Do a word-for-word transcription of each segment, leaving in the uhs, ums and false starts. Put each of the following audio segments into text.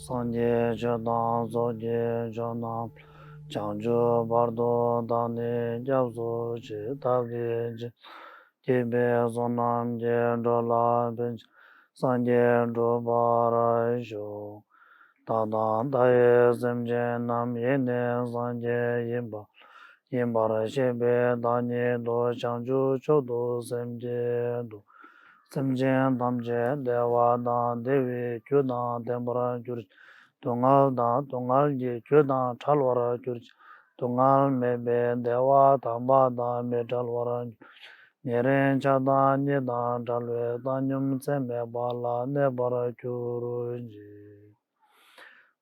སངས་རྒྱས་ཆོས་དང་ཚོགས་ཀྱི་མཆོག་རྣམས། བྱང་ཆུབ་བར་དུ་བདག་ནི་སྐྱབས་སུ་མཆི། བདག་གིས་ཇི་སྐད་བགྱིས་པའི་བསོད་ནམས་ཀྱིས། འགྲོ་ལ་ཕན་ཕྱིར་སངས་རྒྱས་འགྲུབ་པར་ཤོག། བདག་དང་མཐའ་ཡས་སེམས་ཅན་རྣམས། ཡེ་ནས་སངས་རྒྱས་ཡིན་པ་ཡིན་པར་ཤེས་པས་བདག་ཉིད་དུ། བྱང་ཆུབ་མཆོག་ཏུ་སེམས་བསྐྱེད་དོ། སེམས་ཅན་ཐམས་ཅད་བདེ་བ་དང་བདེ་བའི་རྒྱུ་དང་ལྡན་པར་གྱུར་ཅིག། སྡུག་བསྔལ་དང་སྡུག་བསྔལ་གྱི་རྒྱུ་དང་བྲལ་བར་གྱུར་ཅིག། སྡུག་བསྔལ་མེད་པའི་བདེ་བ་དམ་པ་དང་མི་འབྲལ་བར་གྱུར་ཅིག། ཉེ་རིང་ཆགས་སྡང་གཉིས་དང་བྲལ་བའི་བཏང་སྙོམས་ཚད་མེད་པ་ལ་གནས་པར་གྱུར་ཅིག།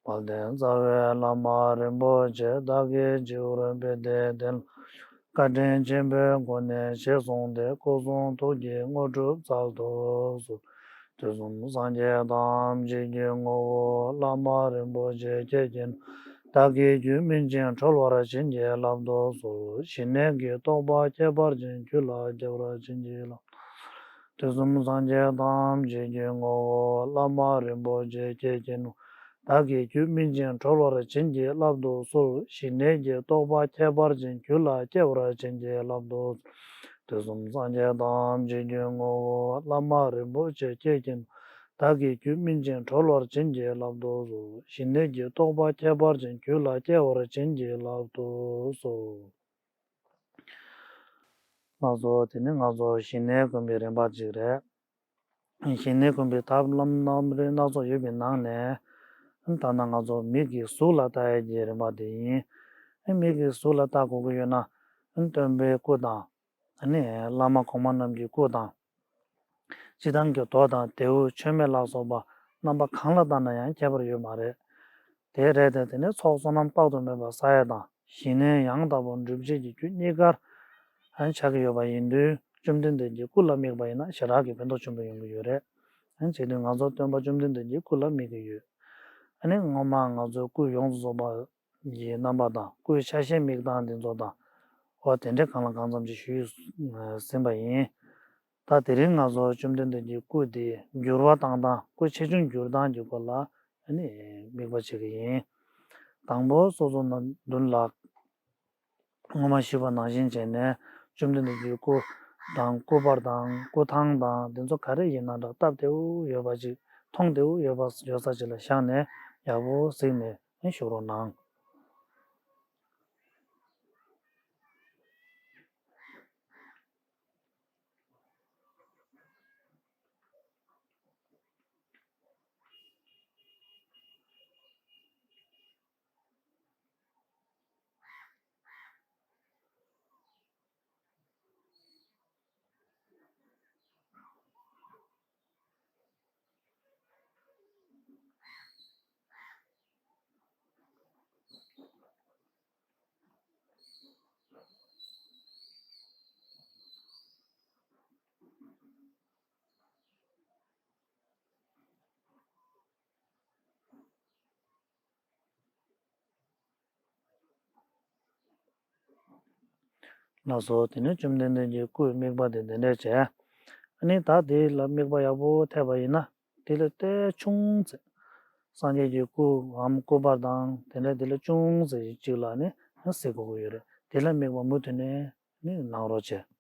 དཔལ་ལྡན་རྩ་བའི་བླ་མ་རིན་པོ་ཆེ། བདག་གི་སྤྱི་བོར་པད་ཟླའི་གདན་ལ། བཀའ་དྲིན་ཆེན་པོའི་སྒོ་ནས་ཞལ་གསུངས་ཏེ། སྐུ་གསུང་ཐུགས་ཀྱི་དངོས་གྲུབ་སྩལ་དུ་གསོལ། དུས་གསུམ་སངས་རྒྱས་ཐམས་ཅད་ཀྱི་ངོ་བོ་བླ་མ་རིན་པོ་ཆེ་ཁྱེད་ཀྱིས། བདག་གི་རྒྱུད་སྨིན་ཅིང་གྲོལ་བར་བྱིན་གྱིས་བརླབ་ཏུ་གསོལ། ཞི་གནས་ཀྱི་རྟོགས་པ་ཁྱད་པར་ཅན་རྒྱུད་ལ་སྐྱེ་བར་བྱིན་གྱིས་བརླབ། དུས་གསུམ་སངས་རྒྱས་ཐམས་ཅད་ཀྱི་ངོ་བོ་བླ་མ་རིན་པོ་ཆེ་ཁྱེད་ཀྱིས། བདག་གི་རྒྱུད་སྨིན་ཅིང་གྲོལ་བར་བྱིན་གྱིས་བརླབ་ཏུ་གསོལ། ཞི་གནས་ཀྱི་རྟོགས་པ་ཁྱད་པར་ཅན་རྒྱུད་ལ་སྐྱེ་བར་བྱིན་གྱིས་བརླབ་ཏུ་གསོལ། དུས་གསུམ་སངས་རྒྱས་ཐམས་ཅད་ཀྱི་ངོ་བོ་བླ་མ་རིན་པོ་ཆེ་ཁྱེད་ཀྱིས། བདག་གི་རྒྱུད་སྨིན་ཅིང་གྲོལ་བར་བྱིན་གྱིས་བརླབ་ཏུ་གསོལ། ཞི་གནས་ཀྱི་རྟོགས་པ་ཁྱད་པར་ཅན་རྒྱུད་ལ་སྐྱེ་བར་བྱིན་གྱིས་བརླབ་ཏུ་གསོལ། ལགས་སོ། དེ་ནི་ང་ཚོ་ཞི་གནས་སྒོམ་པའི་རིམ་པ་གཅིག་རེད། ཞི་གནས་སྒོམ་པའི་ཐབས་ལམ་རྣམ་རིག་སྣ་ཚོགས་ཡོད་པའི་ནང་ནས། ད་ནང་ང་ཚོ་མིག་གིས་གཟུགས་ལ་བལྟ་ཡས་ཀྱི་རིམ་པ་དེ་ཡིན། མིག་གིས་གཟུགས་ལ་བལྟ་དགོས་ཀྱི་ཡོད་ན། སྟོན་པའི་སྐུ་དང་། བླ་མ་གོང་མ་རྣམས་ཀྱི་སྐུ་དང་། སྤྱིར་བཏང་གི་རྡོ་དང་རྡེའུ་མཆོད་མེ་ལ་སོགས་པ་རྣམ་པ་གང་ལ་བལྟས་ན་ཡང་ཁྱད་པར་ཡོད་མ་རེད། དེ་རེད་དེ། དེ་ནས་ཚོགས་བསོད་ནམས་དཔག་ཏུ་མེད་པ་བསགས་ཡས་དང་། ཞི་གནས་ཡང་དག་པར་འགྲུབ་བྱེད་ཀྱི་རྒྱུ་གཉིས་ཀར་ཆགས་ཀྱི་ཡོད་པ་ཡིན་དུས། བཅོམ་ལྡན་འདས་ཀྱི་སྐུ་ལ་དམིགས་པ་ཡིན་ན་ཞེ་དྲག་གི་ཕན་ཐོགས་ཆེན་པོ་ཡོང་གི་ཡོད་རེད། བྱས་དུས་ང་ཚོ་སྟོན་པ་བཅོམ་ལྡན་འདས་ཀྱི་སྐུ་ལ་དམིགས་ཀྱི་ཡོད། ཨ་ནི་སྔོན་མ་ང་ཚོའི་སྐུ་ཡོངས་སུ་རྫོགས་པ་གི་རྣམ་པ་དང་། སྐུའི་ཆ་ཤས་དམིགས་སྟངས་དེ་ཚོ་དང་། འོ་དེ་འདྲའི་གང་ལ་གང་འཚམ་ཅིག་ཞུས་ཟིན་པ་ཡིན། ད་དེ་རིང་ང་ཚོ་བཅོམ་ལྡན་འདས་ཀྱི་སྐུ་དེ་འགྱུར་བ་བཏང་སྟངས། སྐུ་ཆེ་ཆུང་འགྱུར་སྟངས་ཀྱི་སྐོར་ལ་ཨ་ནི་དམིགས་པ་བྱེད་ཀྱི་ཡིན། དང་པོ་སོ་སོ་ནང་མདུན་ལ། སྔོན་མ་ཞུས་པ་ནང་བཞིན་བྱས་ནས། བཅོམ་ལྡན་འདས་ཀྱི་སྐུ་དང་། སྐུ་པར་དང་། སྐུ་ཐང་དང་། དེ་ཚོ་ག་རེ་ཡིན་ན་འདྲ། སྟབས་བདེ་བོ་ཡོད་པ་ཅིག་མཐོང་བདེ་བོ་ཡོད་པ། ཡོད་ས་ཅིག་ལ་བཞག་ནས། ཡག་པོ་གཟིགས་ནས་བཞུགས་རོགས་གནང་། ལགས་སོ། དེ་ནས་བཅོམ་ལྡན་འདས་ཀྱི་སྐུའི་དམིགས་པ་དེ་འདི་འདྲས་བྱས། ཨ་ནི་ད་དེ་ལ་དམིགས་པ་ཡག་པོ་ཐེབས་པ་ཡིན་ན། དེ་ལས་ཏོག་ཙམ་ཆུང་ཙམ། སངས་རྒྱས་ཀྱི་སྐུའམ་སྐུ་པར་དང་དེ་འདྲ། དེ་ལས་ཆུང་ཙམ་ཅིག་ལ་ནི་གཟིགས་དགོས་ཀྱི་ཡོད་རེད། དེ་ལ་དམིགས་པ་མུ་མཐུད་ནས་ནི་གནང་རོགས་བྱས།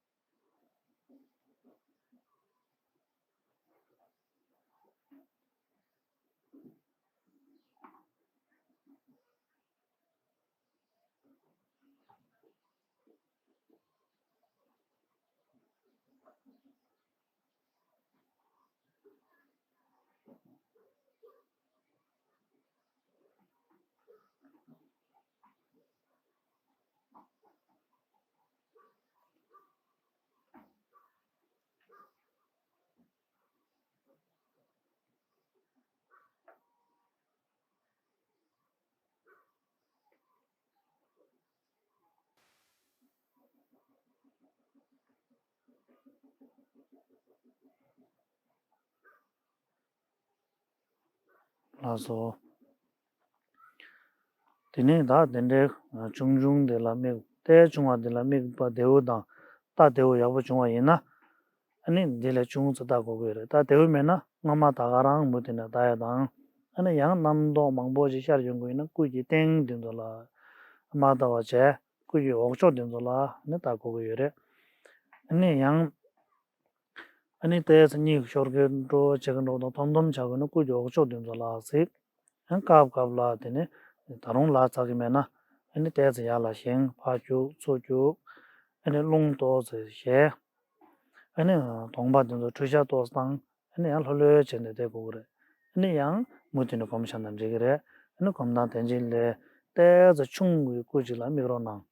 ལགས་སོ། དེ་ནས་ད་དེ་འདྲའི་ཆུང་ཆུང་དེ་ལ་དམིགས། ལྟས་ཆུང་བ་དེ་ལ་དམིགས་པ་བདེ་བོ་དང་། ལྟ་བདེ་བོ་ཡག་པོ་བྱུང་བ་ཡིན་ན། ཨ་ནི་འདི་ལས་ཆུང་ཙམ་ལྟ་དགོས་ཀྱི་རེད། ལྟ་བདེ་བོ་མེད་ན་སྔ་མ་ད་ག་རང་མུ་མཐུད་ནས་ལྟ་ཡ་དང་། ཨ་ནི་ཡང་རྣམ་རྟོག་མང་པོ་ཞིག་ཤར་ཡོང་གི་ཡིན་ན་སྐུ་གི་སྟེང་དེ་ཚོ་ལ་མ་ལྟ་བ་བྱས། སྐུ་གི་འོག་ཕྱོགས་དེ་ཚོ་ལ་ནི་ལྟ་དགོས་ཀྱི་ཡོད་རེད། ཨ་ནི་ཡང་། ཨ་ནི་ལྟས་ཚེ་གཉིད་ཤོར་གི་འགྲོ། བྱེད་ཀྱི་འགྲོ་དང་། འཐོམ་འཐོམ་ཆགས་ཀྱི་ན་སྐུ་གི་འོག་ཕྱོགས་དེ་ཚོ་ལ་གཟིགས། ཡང་སྐབས་སྐབས་ལ་དེ་ནི་ད་རུང་ལ་ཚ་གི་མེད་ན། ཨ་ནི་ལྟས་ཚེ་ཡར་ལ་བཞེངས། ཕར་རྒྱུག་ཚུར་རྒྱུག་ཨ་ནི་རླུང་ཏོག་ཙམ་བཞེས། ཨ་ནི་གདོང་པ་དེ་ཚོ་འཁྲུ་ཤ་ཏོག་ཙམ་བཏང་། ཨ་ནི་ཡང་ལྷོད་ལྷོད་བྱས་ནས་བསྡད་དགོས་ཀྱི་རེད། ཨ་ནི་ཡང་མུ་མཐུད་ནས་སྒོམ་བཞག་ན་འགྲིག་གི་རེད། ཨ་ནི་སྒོམ་སྟངས་དེ་འདྲ་ལས་ལྟས་ཚེ་ཆུང་བའི་སྐུ་ཅིག་ལ་དམིགས་རོགས་གནང་།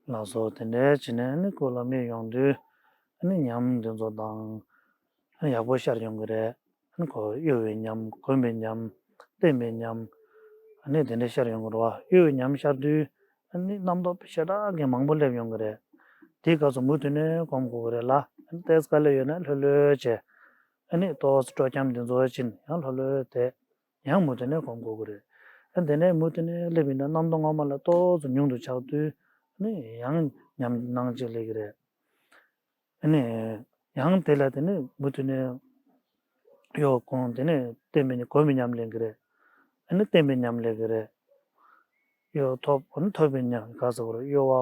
ལགས་སོ། དེ་འདྲའི་བྱས་ནས་ནི་སྐུ་ལ་དམིགས་ཡོང་དུས། ནི་ཉམས་འདི་ཚོ་དང་ཡག་པོ་ཤར་ཡོང་གི་རེད། ཁོ་གཡོ་བའི་ཉམས། གོམས་པའི་ཉམས། བརྟན་པའི་ཉམས། ཨ་ནི་དེ་འདྲ་ཤར་ཡོང་གི་རེད་བ། གཡོ་བའི་ཉམས་ཤར་དུས་ཨ་ནི་རྣམ་རྟོག་ཞེ་དྲག་གི་མང་པོ་སླེབས་ཡོང་གི་རེད། དེའི་སྐབས་སུ་མུ་མཐུད་ནས་སྒོམ་དགོས་ཀྱི་རེད་ལ། ཨ་ནི་ཏོག་ཙམ་དཀའ་ལས་ཡོད་ན་ལྷོད་ལྷོད་བྱས། ཨ་ནི་ཏོག་ཙམ་སྤྲོ་འཁྱམ་དེ་ཚོ་ཕྱིན། ཡང་ལྷོད་ལྷོད་བསྡད། ཡང་མུ་མཐུད་ནས་སྒོམ་དགོས་ཀྱི་རེད། ཨ་ནི་དེ་ནས་མུ་མཐུད་ནས་སླེབས་པ་ཡིན་ན་རྣམ་རྟོག་སྔོན་མ་ལས་ཏོག་ཙམ་ཉུང་དུ་ཆགས་དུས། ཨ་ནི་ཡང་ཉམས་སྣང་ཅིག་སླེབས་ཀྱི་རེད། ཨ་ནི་ཡང་དེ་ལ་དེ་ནི་མུ་མཐུད་ནས་གཡོ་སྒོམ། དེ་ནི་བརྟན་པའི་ཉམས། གོམས་པའི་ཉམས་སླེབས་ཀྱི་རེད། ཨ་ནི་བརྟན་པའི་ཉམས་སླེབས་ཀྱི་རེད། གཡོ་ཐོབ། ཨ་ནི་ཐོབ་པའི་ཉམས། ག་ཟེར་དགོས་རེད། གཡོ་བ།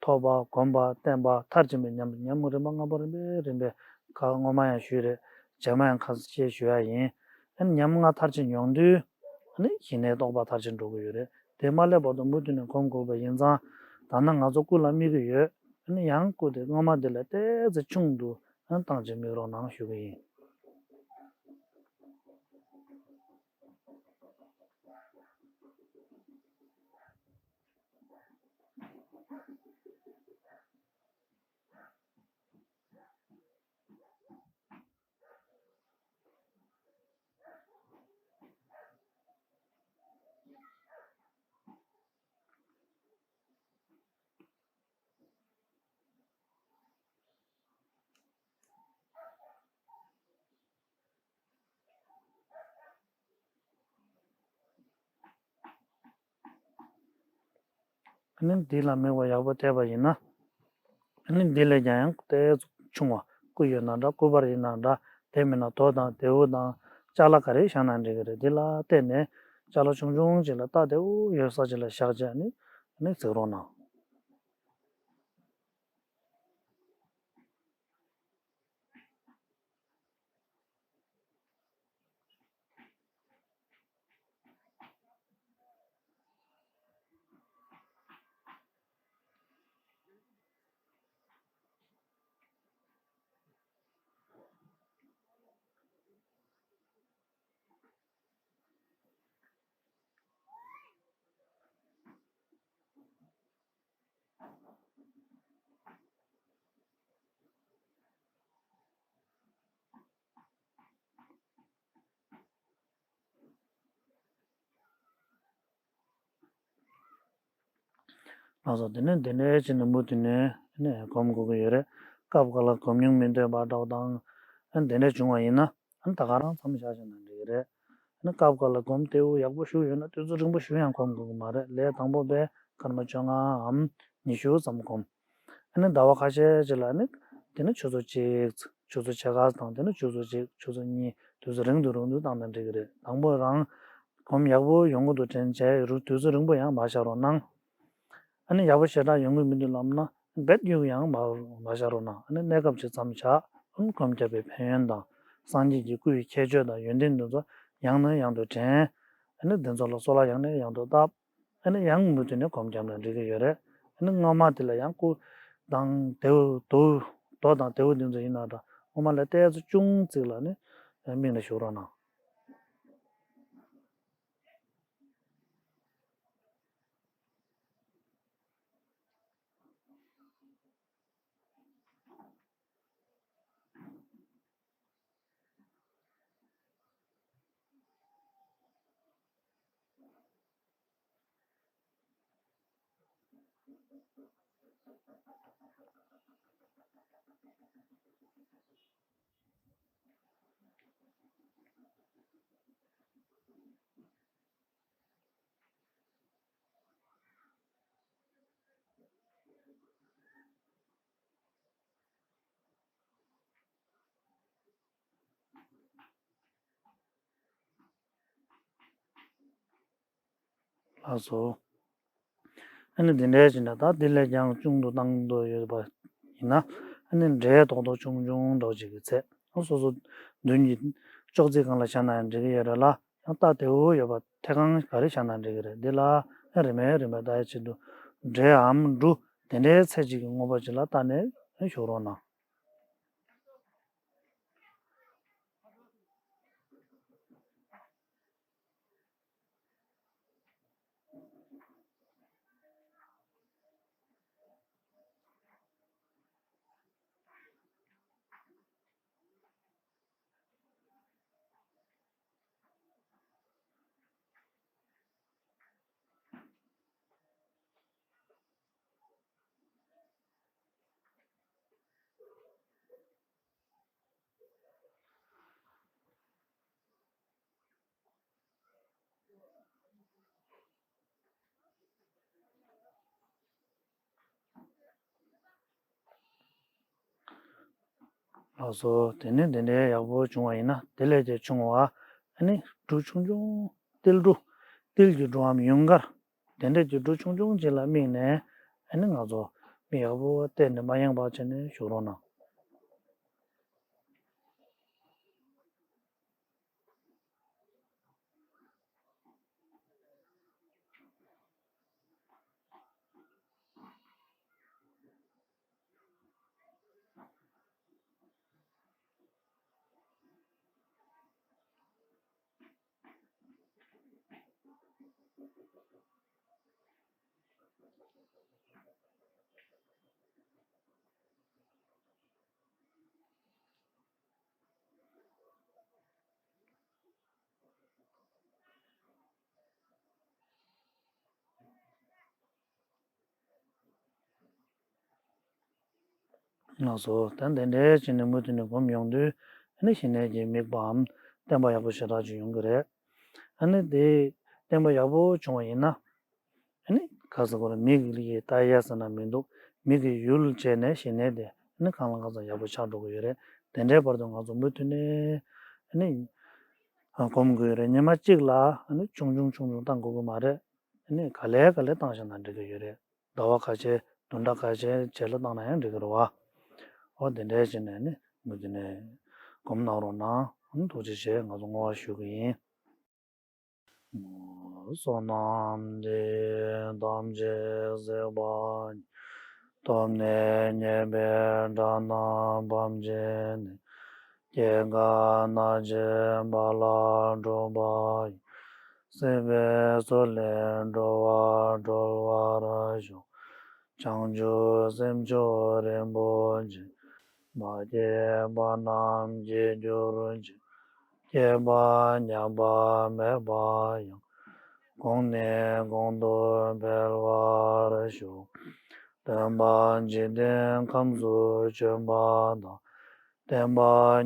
ཐོབ་པ། གོམས་པ། བརྟན་པ། མཐར་ཕྱིན་པའི་ཉམས། ཉམས་རིམ་པ་ལྔ་པོ་རིམ་པས་རིམ་པས། ཁ་སྔོན་མ་ཡང་ཞུས་རེད། རྗེས་མ་ཡང་ཁ་ཤས་ཞུ་ཡ་ཡིན། ཨ་ནི་ཉམས་ལྔ་མཐར་ཕྱིན་ཡོང་དུས། ཨ་ནི་ཞི་གནས་རྟོགས་པ་མཐར་ཕྱིན་འགྲོ་གི་ཡོད་རེད། དེ་མ་སླེབས་བར་དུ་མུ་མཐུད་ནས་སྒོམ་དགོས་པ་ཡིན་ཙང་། ད་ནི་ང་ཚོ་སྐུ་ལ་དམིགས་ཀྱི་ཡོད། ཨ་ནི་ཡང་སྐུ་དེ་སྔོན་མ་དེ་ལས་ཏོག་ཙམ་ཆུང་དུ་ཨ་ནི་བཏང་བྱས་དམིགས་རོགས་གནང་ཞུ་གི་ཡིན། ཨ་ནི་འདི་ལ་དམིགས་པ་ཡག་པོ་ཐེབས་པ་ཡིན་ན། ཨ་ནི་འདི་ལས་ཀྱང་ཡང་ཏོག་ཙམ་ཆུང་བ། སྐུ་ཡོད་ན་འདྲ། སྐུ་པར་ཡིན་ན་འདྲ། དེ་མིན་ན་རྡོ་དང་རྡེའུ་དང་ཅ་ལག་ག་རེ་བཞག་ན་འགྲིག་གི་རེད། འདི་ལ་བརྟེན་ནས་ཅ་ལག་ཆུང་ཆུང་ཅིག་ལ་རྟ་དེ་འུ་ཡོད་ས་ཅིག་ལ་བཞག་བྱས་ནི་ཨ་ནི་གཟིགས་རོགས་གནང་། ལགས་སོ། དེ་ནས་དེ་འདྲའི་བྱས་ནས་མུ་མཐུད་ནས་ནས་སྒོམ་དགོས་ཀྱི་ཡོད་རེད། སྐབས་འགའ་ལ་སྒོམ་ཉུང་མི་འདོད་པ་འདྲ་བོ་དང་། ཨ་ནི་དེ་འདྲ་བྱུང་བ་ཡིན་ན། ཨ་ནི་ད་ག་རང་མཚམས་བཞག་བཞག་ན་འགྲིག་གི་རེད། ཨ་ནི་སྐབས་འགའ་ལ་སྒོམ་དེ་འུ་ཡག་པོ་ཞིག་ཡོད་ན་དུས་ཚོད་རིང་པོ་ཞིག་ཡང་སྒོམ་དགོས་ཀྱི་མ་རེད། ལས་དང་པོ་པས་སྐར་མ་བཅོ་ལྔའམ་ཉི་ཤུ་ཙམ་སྒོམ། ཨ་ནི་ཟླ་བ་ཁ་ཤས་ཅིག་ལ་ནི་དེ་ནི་ཆུ་ཚོད་གཅིག་ཆུ་ཚོད་ཕྱེད་ཀ་དང་། དེ་ནི་ཆུ་ཚོད་གཅིག་ཆུ་ཚོད་གཉིས། དུས་ཚོད་རིང་དུ་རིང་དུ་བཏང་ན་འགྲིག་གི་རེད། དང་པོ་རང་སྒོམ་ཡག་པོ་ཡོང་གི་འདུག་དྲན་བྱས་རུ་དུས་ཚོད་རིང་པོ་ཡང་མ་བཞག་རོགས་གནང་། ཨ་ནི་ཡག་པོ་ཞེ་དྲག་ཡོང་གི་མི་འདུག་ལབ་ན་རྦད་གཡུག་ཡང་མ་མ་བཞག་རོགས་གནང་། ཨ་ནི་གནས་སྐབས་ཅིག་མཚམས་བཞག་ཨ་ནི་སྒོམ་བརྒྱབ་པའི་ཕན་ཡོན་དང་སངས་རྒྱས་ཀྱི་སྐུའི་ཁྱད་ཆོས་དང་ཡོན་ཏན་འདི་ཚོ་ཡང་ནས་ཡང་དུ་དྲན། ཨ་ནི་འདི་ཚོ་ལ་གསོལ་བ་ཡང་ནས་ཡང་དུ་བཏབ། ཨ་ནི་ཡང་མུ་མཐུད་ནས་སྒོམ་བརྒྱབ་ན་འགྲིག་གི་ཡོད་རེད། ཨ་ནི་སྔ་མ་དེ་ལ་ཡང་སྐུ་དང་དེའུ་དུ་རྡོ་དང་དེའུ་འདི་ཚོ་ཡིན་ན་འདྲ་སྔོན་མ་ལ་ཏོག་ཙམ་ཅུང་ཙིག་ལ་ནི་དམིགས་ནས་བཞུགས་རོགས་གནང་། ལགས་སོ། ཨ་ནི་འདི་འདྲའི་བྱས་ནས་ད་འདི་ལས་ཀྱང་ཆུང་དུ་བཏང་འདོད་ཡོད་པ་ཡིན་ན། ཨ་ནི་འབྲས་རྡོག་རྡོག་ཆུང་ཆུང་འདྲ་བོ་ཅིག་གི་ཚད། ཨ་སོ་སོ་མདུན་གྱི་ཅོག་ཙེ་སྒང་ལ་བཞག་ན་ཡང་འགྲིག་གི་ཡོད་རེད་ལ། ཡང་རྟ་དེའུ་ཡོད་པ་ཐད་ཁང་ག་རེ་བཞག་ན་འགྲིག་གི་རེད། འདི་ལ་ཨ་རིམ་པས་རིམ་པས་ལྟ་ཡ་ཆེད་དུ་འབྲས་འམ་འབྲུ་དེ་འདྲའི་ཚད་ཅིག་གི་མངོན་པ་ཅིག་ལ་བལྟས་ནས་ཨ་བཞུགས་རོགས་གནང་། ལགས་སོ། དེ་ནས་དེ་འདྲའི་ཡག་པོ་བྱུང་བ་ཡིན་ན་དེ་ལས་ཀྱང་ཆུང་བ་ཨ་ནི་འབྲུ་ཆུང་ཆུང་ཏིལ་འབྲུ། ཏིལ་གྱི་འབྲུའམ་ཡུངས་ཀར། དེ་འདྲས་ཀྱི་འབྲུ་ཆུང་ཆུང་ཅིག་ལ་དམིགས་ནས་ཨ་ནི་ང་ཚོ་མིག་ཡག་པོ་གཏད་ནས་མ་ཡེངས་པ་བྱས་ནས་བཞུགས་རོགས་གནང་། ལགས་སོ། ད་དེ་འདྲའི་བྱས་ནས་མུ་མཐུད་ནས་སྒོམ་ཡོང་དུས་ཨ་ནི་ཞི་གནས་ཀྱི་དམིགས་པའམ་བརྟན་པ་ཡག་པོ་ཞེ་དྲག་ཅིག་ཡོང་གི་རེད། ཨ་ནི་དེ་བརྟན་པ་ཡག་པོ་བྱུང་བ་ཡིན་ན། ཨ་ནི་ག་ཟེར་དགོས་རེད། མིག་ལ་ཡི་ལྟ་ཡས་ཟེར་ན་མི་འདུག་མིག་གི་ཡུལ་བྱས་ནས་ཞི་གནས་དེ་ཨ་ནི་གང་ལ་གང་འཚམ་ཡག་པོ་ཆགས་འགྲོ་གི་ཡོད་རེད། དེ་འདྲའི་བར་དུ་ང་ཚོ་མུ་མཐུད་ནས་ཨ་ནི་སྒོམ་དགོས་རེད། ཉི་མ་གཅིག་ལ་ཨ་ནི་ཆུང་ཆུང་ཆུང་ཆུང་བཏང་དགོས་ཀྱི་མ་རེད། ཨ་ནི་ག་ལེ་ག་ལེ་བཏང་བཞག་ན་འགྲིག་གི་ཡོད་རེད། ཟླ་བ་ཁ་ཤས་བདུན་ཕྲག་ཁ་ཤས་རྗེས་ལ་བཏང་ན་ཡང་འགྲིག་གི་རེད་བ། འོ་དེ་འདྲའི་བྱས་ནས་ཨ་ནི་མུ་མཐུད་ནས་སྒོམ་གནང་རོགས་གནང་། ཨ་ནི་ཐུགས་རྗེ་ཆེ། ང་ཚོ་བསྔོ་བ་ཞུ་གི་ཡིན། བསོད་ནམས་འདི་ཡིས་ཐམས་ཅད་གཟིགས་པ་ཉིད། ཐོབ་ནས་ཉེས་པའི་དགྲ་རྣམས་ཕམ་བྱས་ནས། སྐྱེ་རྒ་ན་འཆིའི་རྦ་རླབས་འཁྲུགས་པ་ཡི། སྲིད་པའི་མཚོ་ལས་འགྲོ་བ་སྒྲོལ་བར་ཤོག་བྱང་ཆུབ་སེམས་མཆོག་རིན་པོ་ཆེ། མ་སྐྱེས་པ་རྣམས་སྐྱེ་གྱུར་ཅིག་སྐྱེས་པ་ཉམས་པ་མེད་པ་ཡང་། གོང་ནས་གོང་དུ་འཕེལ་བར་ཤོག་སྟོན་པ་འཇིག་རྟེན་ཁམས་སུ་བྱོན་པ་དང་། བསྟན་པ་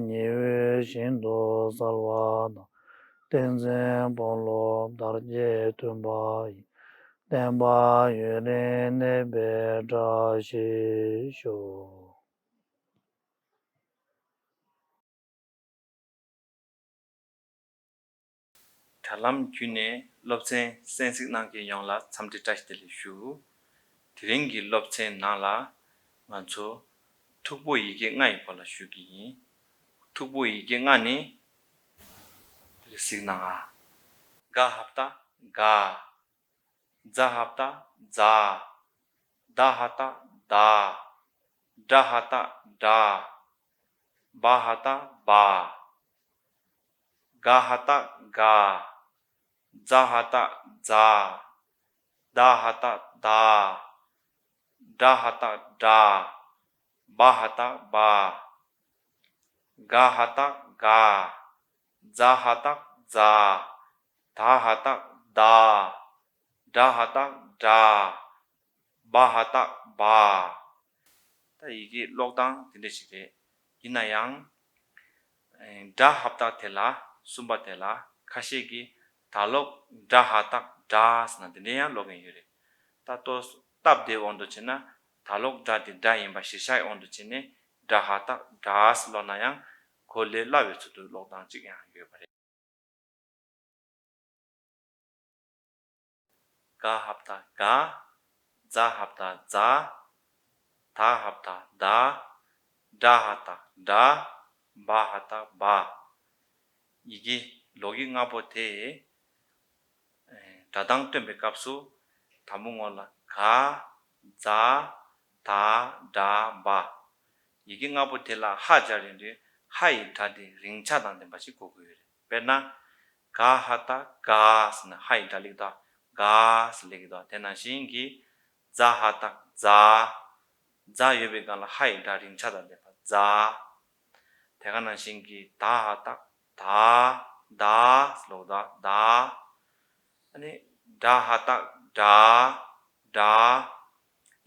ཉི་འོད་བཞིན་དུ་གསལ་བ་དང་། བསྟན་འཛིན་དཔུང་ལོག་དར་རྒྱས་མཐུན་པ་ཡི། བསྟན་པ་ཡུན་རིང་གནས་པའི་བཀྲ་ཤིས་ཤོག་དྲ་ལམ་བརྒྱུད་ནས་སློབ་ཚན་གསན་གཟིགས་གནང་མཁན་ཡོངས་ལ་འཚམས་འདྲི་བཀྲ་ཤིས་བདེ་ལེགས་ཞུ། དེ་རིང་གི་སློབ་ཚན་ནང་ལ་ང་ཚོ་མཐུག་པོ་ཡི་གེ་ལྔ་ཡི་སྐོར་ལ་ཞུ་གི་ཡིན། མཐུག་པོ་ཡི་གེ་ལྔ་ནི་དེ་རིང་གཟིགས་གནང་ཨ། ག་ཧ་བཏགས་ག། ཛ་ཧ་བཏགས་ཛ། ད་ཧ་བཏགས་དྷ། ཌ་ཧ་བཏགས་ཌྷ། བ་ཧ་བཏགས་བྷ། ག་ཧ་བཏགས་གྷ། ཛ་ཧ་བཏགས་ཛྷ། ད་ཧ་བཏགས་དྷ། ཌ་ཧ་བཏགས་ཌྷ། བ་ཧ་བཏགས་བྷ། ག་ཧ་བཏགས་གྷ། ཛ་ཧ་བཏགས་ཛྷ། ད་ཧ་བཏགས་དྷ། ཌ་ཧ་བཏགས་ཌྷ། བ་ཧ་བཏགས་བྷ། ད་ཡི་གེ་ཀློག་སྟངས་དེ་འདྲ་ཞིག་རེད། ཡིན་ན་ཡང་། ཨེ། ཌ་ཧ་བཏགས་དེ་ལ། གསུམ་པ་དེ་ལ་ཁ་ཤས་ཀྱིས་ད་ལོག་ཌ་ཧ་བཏགས་ཌྷ་ཟེར་ན་དེ་འདྲ་ཡང་ཀློག་མཁན་ཡོད་རེད། ད་ལྟོ་སྟབས་བདེའི་དབང་དུ་བྱས་ན་ད་ལོག་ཌ་དེ་ཌ་ཡིན་པ་གཞིར་བཞག་གི་དབང་དུ་བྱས་ནས་ཌ་ཧ་བཏགས་ཌྷ་ཟེར་ཀློག་ན་ཡང་གོ་ལས་སླ་བའི་ཚུལ་དུ་ཀློག་སྟངས་གཅིག་ཡང་ཡོད་པ་རེད། ག་ཧ་བཏགས་གྷ། ཛ་ཧ་བཏགས་ཛྷ། ད་ཧ་བཏགས་དྷ། ཌ་ཧ་བཏགས་ཌྷ། བ་ཧ་བཏགས་བྷ། ཡི་གེ་ལོགས་ཀྱི་ལྔ་པོ་དེ། སྒྲ་གདངས་སྟོན་པའི་སྐབས་སུ་དང་པོ་ངོ་ལ་ག། ཛ། ད། ཌ། བྷ། ཡི་གེ་ལྔ་པོ་དེ་ལ་ཧ་སྦྱར་ཡོང་དུས་ཧ་ཡི་སྒྲ་དེ་རིང་ཆ་དང་ལྡན་པ་ཞིག་གོ་དགོས་ཡོད་རེད། དཔེར་ན། ག་ཧ་བཏགས་གྷ་ཟེར་ན་ཧ་ཡི་སྒྲ་སླེབས་ཀྱི་འདུག་གྷ་ཟེར་སླེབས་ཀྱི་འདུག་དེ་ནང་བཞིན་གྱི་ཛ་ཧ་བཏགས་ཛྷ། ཛྷ་ཡོད་པའི་སྒང་ལ་ཧ་ཡི་སྒྲ་རིང་ཆ་དང་ལྡན་པ་ཛྷ། དེ་ག་ནང་བཞིན་གྱི་ད་ཧ་བཏགས་དྷ། དྷ་ཟེར་ལབ་ཀྱི་འདུག་དྷ། ཨ་ནི་ཌ་ཧ་བཏགས་ཌྷ། ཌྷ།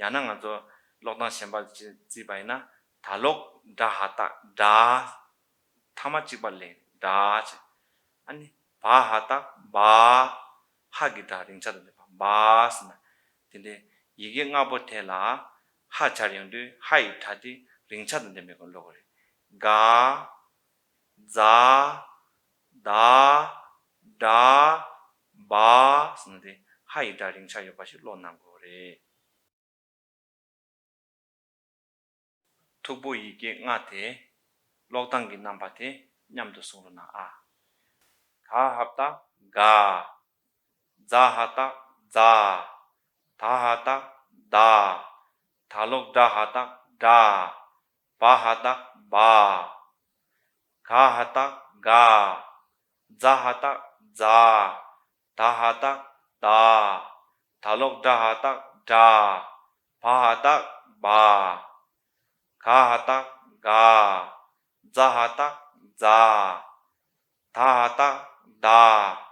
ཡང་ན་ང་ཚོ་ཀློག་སྟངས་གཞན་པ་ཅིག་བརྩིས་པ་ཡིན་ན་ད་ལོག་ཌ་ཧ་བཏགས་ཌྷ། ཐ་མ་གཅིག་པ་ལས་ཌྷ་བྱས། ཨ་ནི་བ་ཧ་བཏགས་བྷ། ཧ་གི་སྒྲ་རིང་ཆ་དང་ལྡན་པ་བྷ་ཟེར་ན། དེ་འདྲའི་ཡི་གེ་ལྔ་པོ་དེ་ལ་ཧ་སྦྱར་ཡོང་དུས་ཧ་ཡི་སྒྲ་དེ་རིང་ཆ་དང་ལྡན་པའི་སྒང་ཀློག་དགོས་རེད། གྷ། ཛྷ། དྷ། ཌྷ། བྷ་ཟེར་ན་དེ་ཧ་ཡི་སྒྲ་རིང་ཆ་ཡོད་པ་ཞིག་ཀློག་གནང་དགོས་རེད། མཐུག་པོ་ཡི་གེ་ལྔ་དེ་ཀློག་སྟངས་ཀྱི་རྣམ་པ་དེ་མཉམ་དུ་གསུང་རོགས་གནང་ཨ། ག་ཧ་བཏགས་གྷ། ཛ་ཧ་བཏགས་ཛྷ། ད་ཧ་བཏགས་དྷ། ད་ལོག་ཌ་ཧ་བཏགས་ཌྷ། བ་ཧ་བཏགས་བྷ། ག་ཧ་བཏགས་གྷ། ཛ་ཧ་བཏགས་ཛྷ། ད་ཧ་བཏགས་དྷ། ད་ལོག་ཌ་ཧ་བཏགས་ཌྷ། བ་ཧ་བཏགས་བྷ། ག་ཧ་བཏགས་གྷ། ཛ་ཧ་བཏགས་ཛྷ། ད་ཧ་བཏགས་དྷ།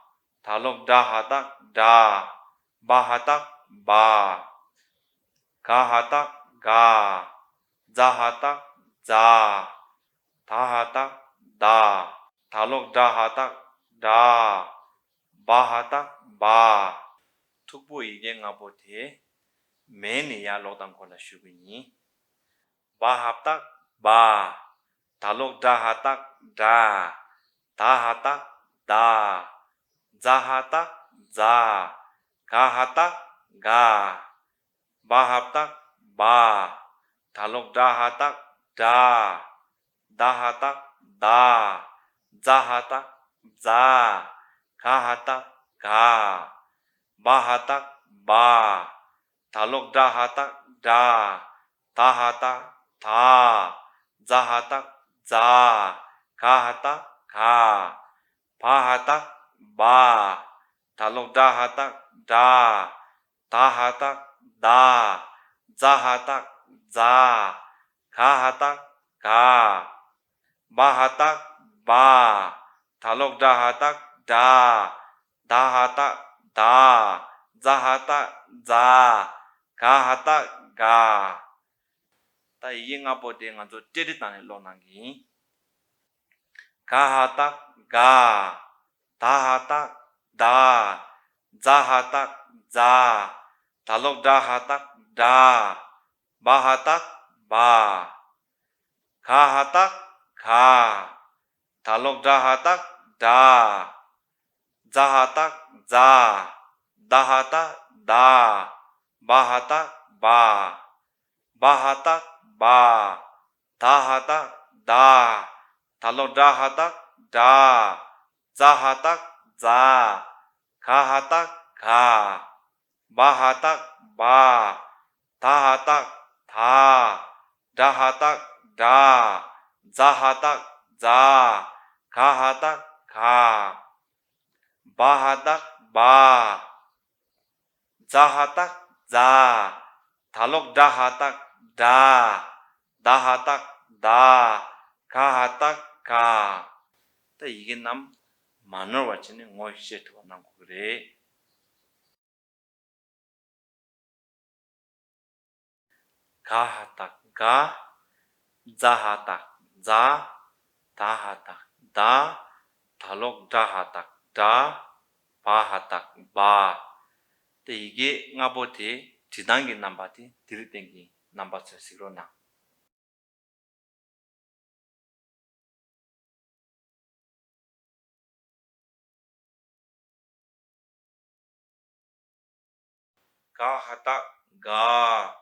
ད་ལོག་ཌ་ཧ་བཏགས་ཌྷ། བ་ཧ་བཏགས་བྷ། ག་ཧ་བཏགས་གྷ། ཛ་ཧ་བཏགས་ཛྷ། ད་ཧ་བཏགས་དྷ། ད་ལོག་ཌ་ཧ་བཏགས་ཌྷ། བ་ཧ་བཏགས་བྷ། མཐུག་པོ་ཡི་གེ་ལྔ་པོ་དེ་མས་ནས་ཡར་ཀློག་སྟངས་སྐོར་ལ་ཞུ་གི་ཡིན། བ་ཧ་བཏགས་བྷ། ད་ལོག་ཌ་ཧ་བཏགས་ཌྷ། ད་ཧ་བཏགས་དྷ། ཛ་ཧ་བཏགས་ཛྷ། ག་ཧ་བཏགས་གྷ། བ་ཧ་བཏགས་བྷ། ད་ལོག་ཌ་ཧ་བཏགས་ཌྷ། ད་ཧ་བཏགས་དྷ། ཛ་ཧ་བཏགས་ཛྷ། ག་ཧ་བཏགས་གྷ། བ་ཧ་བཏགས་བྷ། ད་ལོག་ཌ་ཧ་བཏགས་ཌྷ། ད་ཧ་བཏགས་དྷ། ཛ་ཧ་བཏགས་ཛྷ། ག་ཧ་བཏགས་གྷ། བ་ཧ་བཏགས་བྷ། ད་ལོག་ཌ་ཧ་བཏགས་ཌྷ། ད་ཧ་བཏགས་དྷ། ཛ་ཧ་བཏགས་ཛྷ། ག་ཧ་བཏགས་གྷ། བ་ཧ་བཏགས་བྷ། ད་ལོག་ཌ་ཧ་བཏགས་ཌྷ། ད་ཧ་བཏགས་དྷ། ཛ་ཧ་བཏགས་ཛྷ། ག་ཧ་བཏགས་གྷ། ད་ཡི་གེ་ལྔ་པོ་དེ་ང་ཚོ་ཏྲེ་ཏྲེ་བཏང་ནས་ཀློག་གནང་གི་ཡིན། ག་ཧ་བཏགས་གྷ། ད་ཧ་བཏགས་དྷ། ཛ་ཧ་བཏགས་ཛྷ། ད་ལོག་ཌ་ཧ་བཏགས་ཌྷ། བ་ཧ་བཏགས་བྷ། ག་ཧ་བཏགས་གྷ། ད་ལོག་ཌ་ཧ་བཏགས་ཌྷ། ཛ་ཧ་བཏགས་ཛྷ། ད་ཧ་བཏགས་དྷ། བ་ཧ་བཏགས་ བ། བ་ཧ་བཏགས་བ། ད་ཧ་བཏགས་ད། ད་ལོག་དྲ་ཧ་བཏགས་དྲ། ཛ་ཧ་བཏགས་ཛ། ག་ཧ་བཏགས་ག། བ་ཧ་བཏགས་བ། ད་ཧ་བཏགས་ད། དྲ་ཧ་བཏགས་དྲ། ཛ་ཧ་བཏགས་ཛ། ག་ཧ་བཏགས་ག། བ་ཧ་བཏགས་བ། ཛ་ཧ་བཏགས་ཛ། ད་ལོག་དྲ་ཧ་བཏགས་དྲ། ད་ཧ་བཏགས་ད། ག་ཧ་བཏགས་ག། ད་ཡི་གེ་རྣམས་མ་ནོར་བ་བྱས་ནས་ངོ་ཤེས་ཐུབ་པ་གནང་དགོས་ཀྱི་རེད། ག་ཧ་བཏགས་ག། ཛ་ཧ་བཏགས་ཛ། ད་ཧ་བཏགས་ད། ད་ལོག་དྲ་ཧ་བཏགས་དྲ། བ་ཧ་བཏགས་བ། དེ་ཡི་གེ་ལྔ་པོ་དེ་བྲིས་སྟངས་ཀྱི་རྣམ་པ་དེ་དེ་རིང་སྟེང་གི་རྣམ་པ་ཚོས་གཟིགས་རོགས་གནང་། ག་ཧ་བཏགས་ག།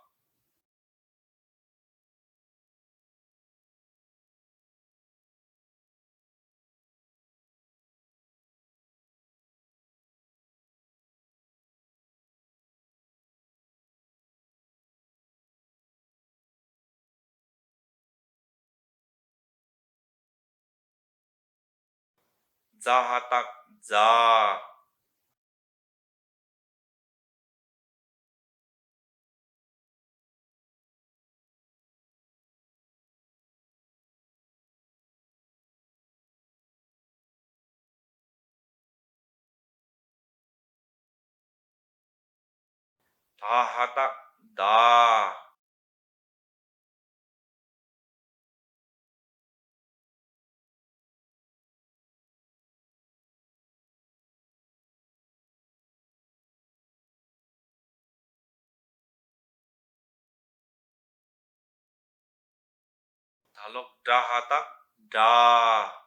ཛ་ཧ་བཏགས་ཛ། ད་ཧ་བཏགས་ད། ད་ལོག་དྲ་ཧ་བཏགས་དྲ།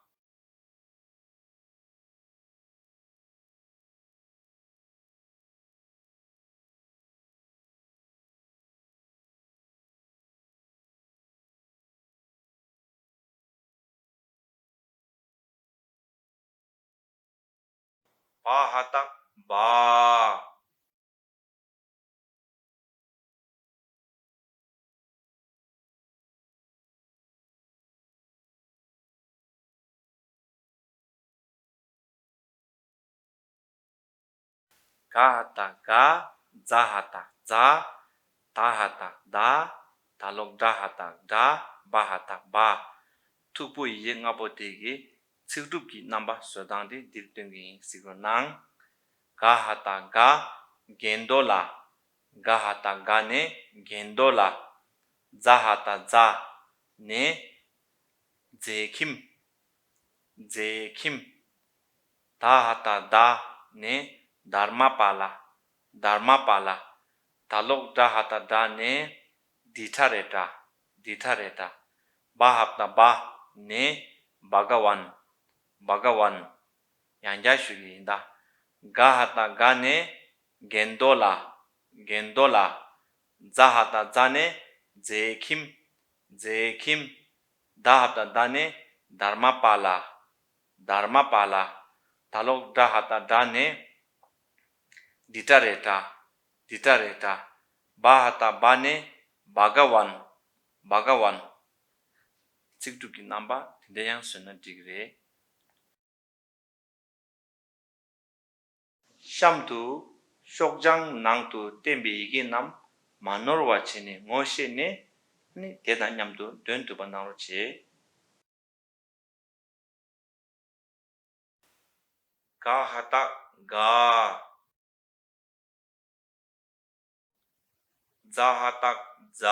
བ་ཧ་བཏགས་བ། ག་ཧ་བཏགས་ག། ཛ་ཧ་བཏགས་ཛ། ད་ཧ་བཏགས་ད། ད་ལོག་དྲ་ཧ་བཏགས་དྲ། བ་ཧ་བཏགས་བ། མཐུག་པོ་ཡི་གེ་ལྔ་པོ་དེ་གི་ཚིག་གྲུབ་ཀྱི་རྣམ་པ་བཟོ་སྟངས་དེ་འདིར་སྟོན་གྱི་ཡིན། གཟིགས་རོགས་གནང་། ག་ཧ་བཏགས་ག། གན་དོ་ལ། ག་ཧ་བཏགས་ག་ནས་གན་དོ་ལ། ཛ་ཧ་བཏགས་ཛ་ནས་རྫས་ཁྱིམ། རྫས་ཁྱིམ། ད་ཧ་བཏགས་ད་ནས་དྷརྨ་པཱ་ལ། དྷརྨ་པཱ་ལ། ད་ལོག་དྲ་ཧ་བཏགས་དྲ་ནས་དྷི་ཊ་རེ་ཊ། དྷི་ཊ་རེ་ཊ། བ་ཧ་བཏགས་བ་ནས་བྷ་ག་ཝན། བྷ་ག་ཝན། ཡང་བསྐྱར་ཞུ་གི་ཡིན་ད། ག་ཧ་བཏགས་ག་ནས་གན་དོ་ལ། གན་དོ་ལ། ཛ་ཧ་བཏགས་ཛ་ནས་རྫས་ཁྱིམ། རྫས་ཁྱིམ། ད་ཧ་བཏགས་ད་ནས་དྷརྨ་པཱ་ལ། དྷརྨ་པཱ་ལ། ད་ལོག་དྲ་ཧ་བཏགས་དྲ་ནས་དྷི་ཊ་རེ་ཊ། དྷི་ཊ་རེ་ཊ། བ་ཧ་བཏགས་བ་ནས་བྷ་ག་ཝན། བྷ་ག་ཝན། ཚིག་གྲུབ་ཀྱི་རྣམ་པ་དེ་འདྲ་ཡང་བཟོས་ན་འགྲིག་གི་རེད། གཤམ་དུ་ཤོག་བྱང་ནང་དུ་བསྟན་པའི་ཡི་གེ་རྣམས་མ་ནོར་བ་བྱས་ནས་ངོ་ཤེས་ནས་ནི་དེ་དང་མཉམ་དུ་འདོན་ཐུབ་པ་གནང་རོགས་བྱེད། ག་ཧ་བཏགས་ག། ཛ་ཧ་བཏགས་ཛ།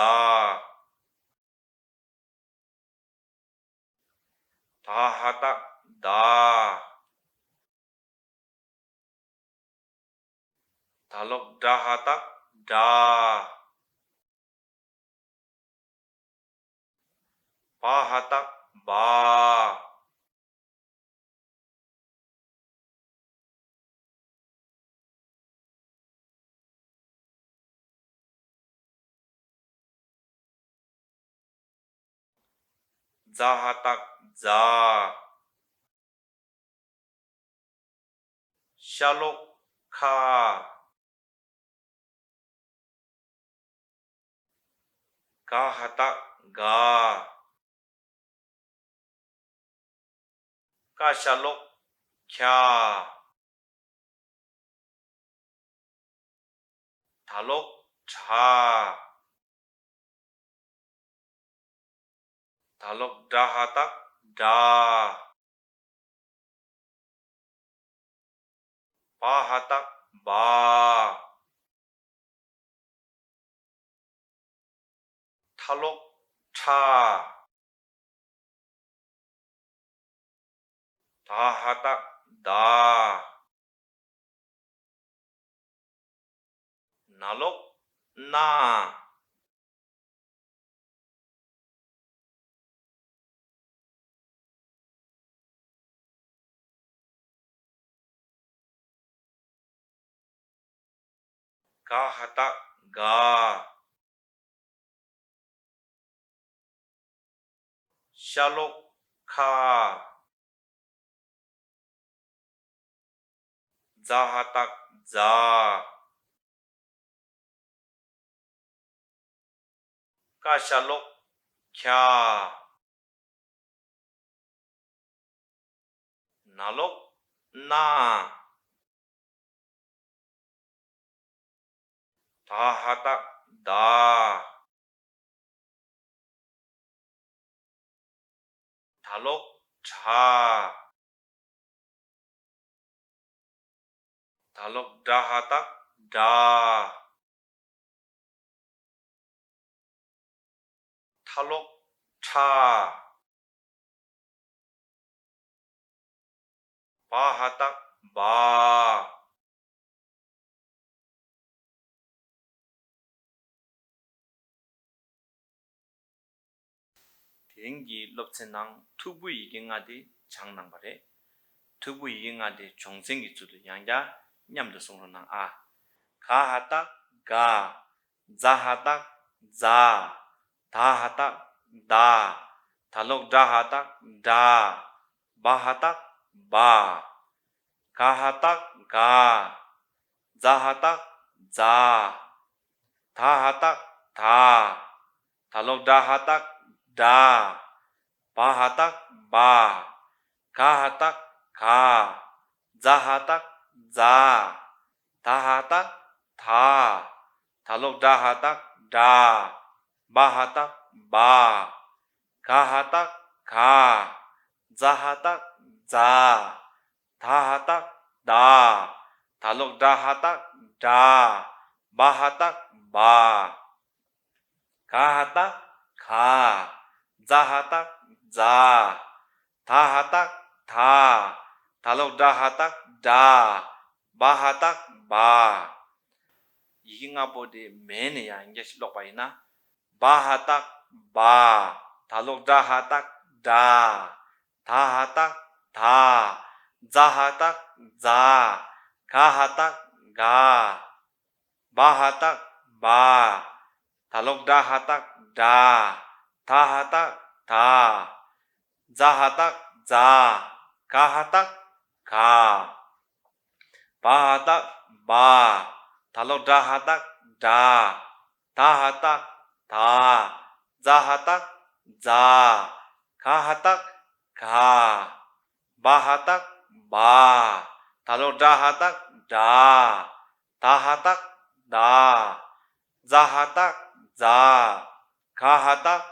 ད་ཧ་བཏགས་ད། ད་ལོག་དྲ་ཧ་བཏགས་དྲ། བ་ཧ་བཏགས་བ། ཛ་ཧ་བཏགས་ཛཱ། ཤ་ལོག་ཁ། ག་ཧ་བཏགས་གྷ། ཀ་ཤ་ལོག་ཁྱ། ད་ལོག་དྲ། ད་ལོག་དྲ་ཧ་བཏགས་དྲ། བ་ཧ་བཏགས་བྷ། ཐ་ལོག་ཁྲ། ད་ཧ་བཏགས་དྷ། ན་ལོག་ནཱ། ག་ཧ་བཏགས་གྷ། ཤ་ལོག་ཁ། ཛ་ཧ་བཏགས་ཛཱ། ཀ་ཤ་ལོག་ཁྱ། ན་ལོག་ནཱ། ད་ཧ་བཏགས་དྷ། ད་ལོག་དྲ། ད་ལོག་དྲ་ཧ་བཏགས་དྲ། ཐ་ལོག་ཁྲ། བ་ཧ་བཏགས་བྷ། དེ་རིང་གི་སློབ་ཚན་ནང་མཐུག་པོའི་ཡི་གེ་ལྔ་དེ་སྦྱངས་གནང་བ་རེད། མཐུག་པོའི་ཡི་གེ་ལྔ་དེ་སྦྱོང་ཚན་གྱི་ཚུལ་དུ་ཡང་བསྐྱར་མཉམ་དུ་གསུང་རོགས་གནང་ཨ། ག་ཧ་བཏགས་གྷ། ཛ་ཧ་བཏགས་ཛཱ། ད་ཧ་བཏགས་དྷ། ད་ལོག་དྲ་ཧ་བཏགས་དྲ། བ་ཧ་བཏགས་བྷ། ག་ཧ་བཏགས་གྷ། ཛ་ཧ་བཏགས་ཛཱ། ད་ཧ་བཏགས་དྷ། ད་ལོག་དྲ་ཧ་བཏགས་དྲ། བ་ཧ་བཏགས་བྷ། ག་ཧ་བཏགས་གྷ། ཛ་ཧ་བཏགས་ཛཱ། ད་ཧ་བཏགས་དྷ། ད་ལོག་དྲ་ཧ་བཏགས་དྲ། བ་ཧ་བཏགས་བྷ། ག་ཧ་བཏགས་གྷ། ཛ་ཧ་བཏགས་ཛཱ། ད་ཧ་བཏགས་དྷ། ད་ལོག་དྲ་ཧ་བཏགས་དྲ། བ་ཧ་བཏགས་བྷ། ག་ཧ་བཏགས་གྷ། ཛ་ཧ་བཏགས་ཛཱ། ད་ཧ་བཏགས་དྷ། ད་ལོག་དྲ་ཧ་བཏགས་དྲ། བ་ཧ་བཏགས་བྷ། ཡི་གེ་ལྔ་པོ་དེ་མེད་ནས་ཡང་བསྐྱར་ཞིག་ཀློག་པ་ཡིན་ན། བ་ཧ་བཏགས་བྷ། ད་ལོག་དྲ་ཧ་བཏགས་དྲ། ད་ཧ་བཏགས་དྷ། ཛ་ཧ་བཏགས་ཛཱ། ག་ཧ་བཏགས་གྷ། བ་ཧ་བཏགས་བྷ། ད་ལོག་དྲ་ཧ་བཏགས་དྲ། ད་ཧ་བཏགས་དྷ། ཛ་ཧ་བཏགས་ཛཱ། ག་ཧ་བཏགས་གྷ། བ་ཧ་བཏགས་བྷ། ད་ལོག་དྲ་ཧ་བཏགས་དྲ། ད་ཧ་བཏགས་དྷ། ཛ་ཧ་བཏགས་ཛཱ། ག་ཧ་བཏགས་གྷ། བ་ཧ་བཏགས་བྷ། ད་ལོག་དྲ་ཧ་བཏགས་དྲ། ད་ཧ་བཏགས་དྷ། ཛ་ཧ་བཏགས་ཛཱ། ག་ཧ་བཏགས་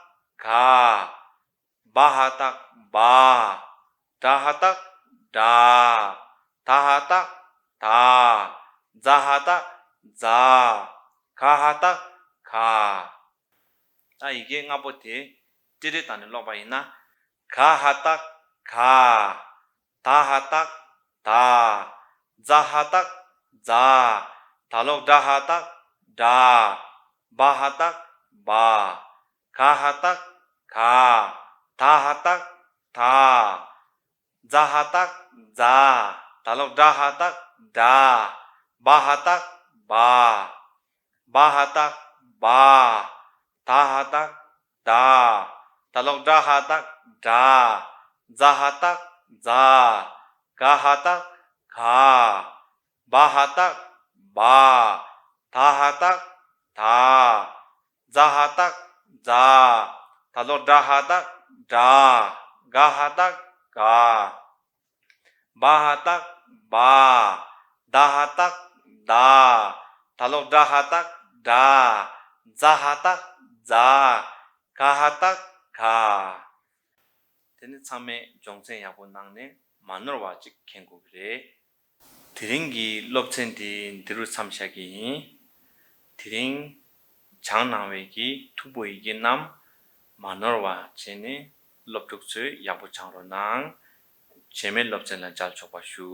གྷ། བ་ཧ་བཏགས་བྷ། དྲ་ཧ་བཏགས་དྲ། ད་ཧ་བཏགས་དྷ། ཛ་ཧ་བཏགས་ཛཱ། ག་ཧ་བཏགས་གྷ། ད་ཡི་གེ་ལྔ་པོ་དེ་ཏི་རི་བཏང་ནས་ཀློག་པ་ཡིན་ན། ག་ཧ་བཏགས་གྷ། ད་ཧ་བཏགས་དྷ། ཛ་ཧ་བཏགས་ཛཱ། ད་ལོག་དྲ་ཧ་བཏགས་དྲ། བ་ཧ་བཏགས་བྷ། ག་ཧ་བཏགས་གྷ། ད་ཧ་བཏགས་དྷ། ཛ་ཧ་བཏགས་ཛཱ། ད་ལོག་དྲ་ཧ་བཏགས་དྲ། བ་ཧ་བཏགས་བྷ། བ་ཧ་བཏགས་བྷ། ད་ཧ་བཏགས་དྷ། ད་ལོག་དྲ་ཧ་བཏགས་ འདྲ། ཛ་ཧ་བཏགས་འཛའ། ག་ཧ་བཏགས་ག་བ་ཧ་བཏགས་བ། ད་ཧ་བཏགས་ད། ཛ་ཧ་བཏགས་ཛའ། ད་ལོག་ཌ་ཧ་བཏགས་ཌ། ག་ཧ་བཏགས་ག་བ་ཧ་བཏགས་བ། ད་ཧ་བཏགས་ད། ད་ལོག་ཌ་ཧ་བཏགས་ཌ། ཛ་ཧ་བཏགས་ཛའ། ག་ཧ་བཏགས་ག་དེ་ནི་ཚང་མས་སྦྱོང་ཚན་ཡག་པོ་གནང་ནས་མ་ནོར་བ་ཅིག་མཁྱེན་དགོས་ཀྱི་རེད། དེ་རིང་གི་སློབ་ཚན་འདི་འདི་རུ་མཚམས་བཞག་གི་ཡིན། དེ་རིང་སྦྱངས་གནང་བའི་གི་མཐུག་པོ་ཡི་གེ་རྣམས་མ་ནོར་བ་བྱས་ནས་སློབ་ཕྲུག་ཚོས་ཡག་པོ་སྦྱང་རོགས་གནང་། རྗེས་མའི་སློབ་ཚན་ལ་མཇལ་ཆོག་པ་ཞུ།